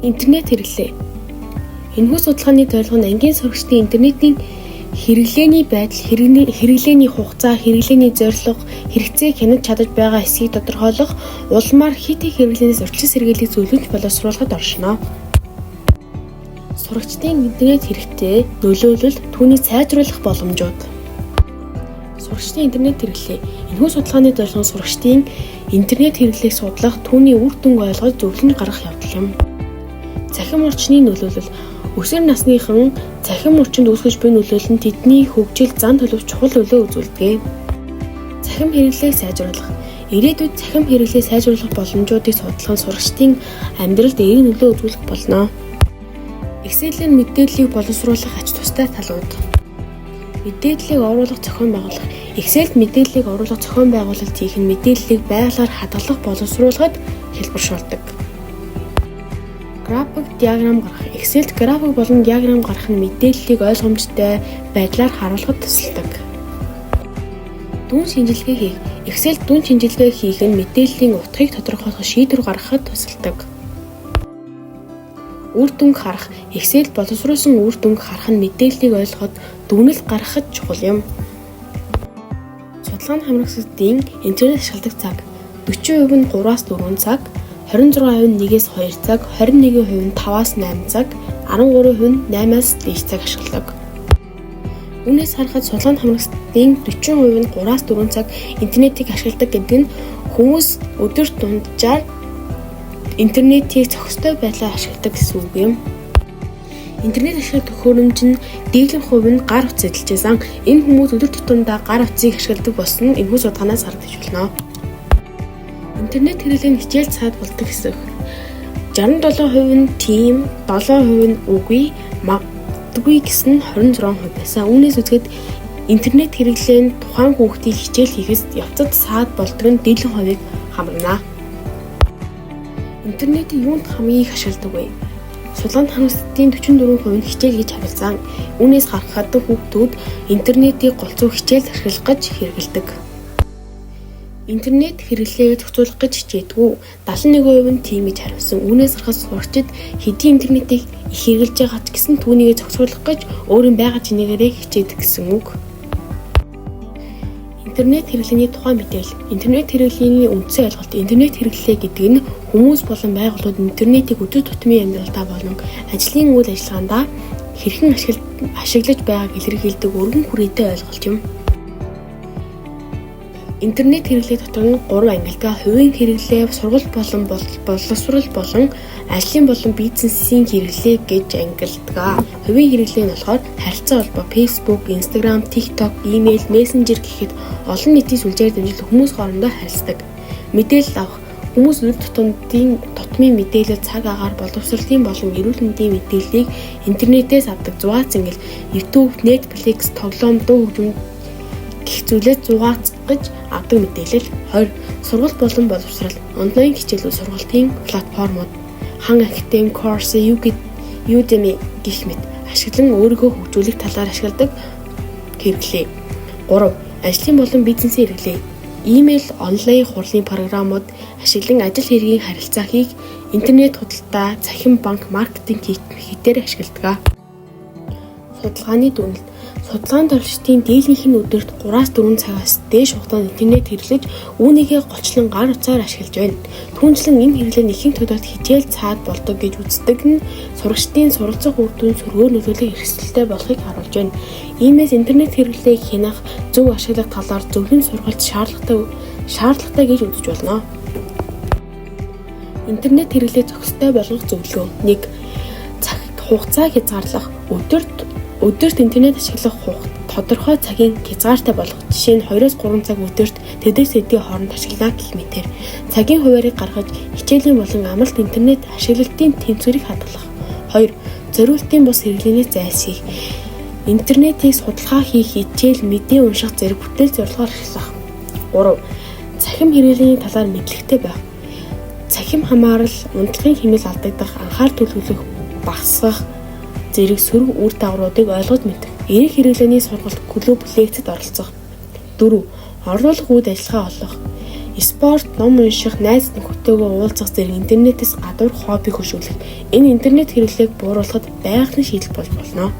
Интернет хэрэглээ. Энэхүү судалгааны зорилго нь ангийн сурагчдын интернетийн хэрэглээний байдал, хэрэглээний хугацаа, хэрэглээний зорилго, хэрэгцээг хянаж чадаж байгаа эсэхийг тодорхойлох, улмаар хит их хэрэглээнээс урьдчилан сэргийлэх зөвлөмж боловсруулахад оршино. Сурагчдын интернет хэрэгцээ, нөлөөлөл, түүнийг сайжруулах боломжууд. Сурагчдын интернет хэрэглээ. Энэхүү судалгааны зорилго нь сурагчдын интернет хэрэглээг судлах, түүний үр дүнг ойлгож зөвлөмж гаргах явдал юм. Цахим орчны нөлөөлөл. Өсвөр насныхан цахим орчинд үүсгэж буй нөлөөлөл нь тэдний хөгжил, зан төлөвт чухал нөлөө үзүүлдэг. Цахим хэрэглээг сайжруулах. Ирээдүйд цахим хэрэглээг сайжруулах боломжуудыг судлах нь сурагчдын амьдралд эерэг нөлөө үзүүлэх болно. Excel-ээр мэдээллийг боловсруулах ач тустай талууд. Мэдээллийг оруулах зохион байгуулах. Excel-д мэдээллийг оруулах зохион байгуулалт хийх нь мэдээллийг байглаар хадгалах, боловсруулахад хялбаршуулдаг. График, диаграм гаргах. Excel-д график болон диаграм гаргах нь мэдээллийг ойлгомжтой байдлаар харуулахад тусалдаг. Дүн шинжилгээ хийх. Excel-д дүн шинжилгээ хийх нь мэдээллийн утгыг тодорхойлох, шийдвэр гаргахад тусалдаг. Үр дүнг харах. Excel боловсруулсан үр дүнг харах нь мэдээллийг ойлгоход, дүгнэлт гаргахад чухал юм. Судалгаанд хамрагдсадын интернет ашигладаг цаг 40% нь 3-аас 4 цаг, 26% нь 1-ээс 2 цаг, 21% нь 5-аас 8 цаг, 13% нь 8-аас дээш цаг ашигладаг. Үүнээс харахад судалгаанд хамрагдсадын 40% нь 3-аас 4 цаг интернетийг ашигладаг гэдэг нь хүмүүс өдөрт дунджаар интернетийг зохистой байдлаар ашигладаг гэсэн үг юм. Интернет ашиглах төхөөрөмж нь дийлэнх хувь нь гар утас эзэлж байсан. Энэ хүмүүс өдөр тутамдаа гар утсыг ашигладаг болсон нь энэхүү судалгаанаас харагдаж байна. Интернет хэрэглээ нь хичээл цаад болдог хэсэг. 67% нь тийм, 7% нь үгүй, магадгүй гэсэн нь 26% байсан. Үүнээс үзэхэд интернет хэрэглээ нь тухайн хүүхдийг хичээл хийхээс явцад саад болдог нь дийлэнх хувийг хамарна. Интернетийг юунд хамгийн их ашигладаг вэ? Судалгаанд хамрагдсадын 44% нь хичээл гэж хариулсан. Үүнээс харахад хүүхдүүд интернетийг голцоо хичээлд ашиглах гэж хэрэглэдэг. Интернет хэрэглээг зохицуулах гэж хичээдэг. 71% нь тийм гэж хариулсан. Үүнээс харахад сурагчид хэдий интернетийг их хэрэглэж байгаа ч гэсэн түүнийг зохицуулах гэж өөрийн байгаа чинээгээрээ хичээдэг гэсэн үг. Интернет хэрэглээний тухай мэдээлэл. Интернет хэрэглээний үндсэн ойлголт. Интернет хэрэглээ гэдэг нь хүмүүс болон байгууллагууд интернетийг өдөр тутмын амьдралдаа болон ажлын үйл ажиллагаандаа хэрхэн ашиглаж байгааг илэрхийлдэг өргөн хүрээтэй ойлголт юм. Интернет хэрэглээ дотор нь гурван ангилдаг. Хувийн хэрэглээ, сургалт болон боловсрол болон ажлын болон бизнесийн хэрэглээ гэж ангилдаг. Хувийн хэрэглээ нь болохоор харилцаа холбоо, Facebook, Instagram, TikTok, email, Messenger гэхэд олон нийтийн сүлжээгээр дамжуулан хүмүүс хоорондоо харилцдаг. Мэдээлэл авах. Хүмүүс өдөр тутмын мэдээлэл, цаг агаар, боловсролын болон эрүүл мэндийн мэдээллийг интернетээс авдаг. Зугаа цэнгэл, YouTube, Netflix, тоглоом, дуу хөгжим гэх зүйлээс зугаацах гэж авдаг мэдээлэл. 20. Сургалт болон боловсрол. Онлайн хичээлүүд, сургалтын платформуд, Хан Академи, Coursera, Udemy гэх мэт ашиглан өөрийгөө хөгжүүлэх талаар ашигладаг хэрэглээ. 3. Ажлын болон бизнесийн хэрэглээ. Имэйл, онлайн хурлын програмууд ашиглан ажил хэргийн харилцаа хийх, интернет худалдаа, цахим банк, маркетинг хийхээр ашигладаг. Судалгааны дүгнэлт. Судалгаанд оролцогчдын дийлэнх нь өдөрт 3-аас 4 цагаас дээш хугацаанд интернет хэрэглэж, үүнийгээ голчлон гар утсаар ашиглаж байна. Түүнчлэн энэ хэрэглээ нь ихэнх тохиолдолд хичээл цаад болдог гэж үздэг нь сурагчдын суралцах үр дүнд сөргөөр нөлөөлөх эрсдэлтэй болохыг харуулж байна. Иймээс интернет хэрэглээг хянах, зөв ашиглах талаар зөвлөмж сургалт шаардлагатай гэж үзэж болно. Интернет хэрэглээ зохистой болгох зөвлөгөө. 1. Цаг хугацаа хязгаарлах. Өдөрт интернет ашиглах тодорхой цагийн хязгаартай болгох. Жишээ нь 2-оос 3 цаг өдөрт тэдээс эдийн хооронд ашиглана гэх мэтээр. Цагийн хуваарийг гаргаж хичээлийн болон амралт интернет ашиглалтын тэнцвэрийг хадгалах. 2. Зориултын бус хэрэглээнээс зайлсхийх. Интернетийг судалгаа хийх, хичээл, мэдээ унших зэрэг бүтээл зорилгоор ашиглах. 3. Цахим хэрэглээний талаар мэдлэгтэй байх. Цахим хамаарал, унтлагын хэмнэл алдагдах, анхаарал төвлөрөх багасгах зэрэг сөрөг үр дагавруудыг ойлгож мэдэх. Эерэг хэрэглээний сургалт, клуб, лекцэд оролцох. 4. Орлуулах үйл ажиллагаа олох. Спорт, ном унших, найз нөхдөдтэйгээ уулзах зэрэг интернетээс гадуур хобби хөгжүүлэх. Энэ интернет хэрэглээг бууруулахад байгалийн шийдэл болж болно.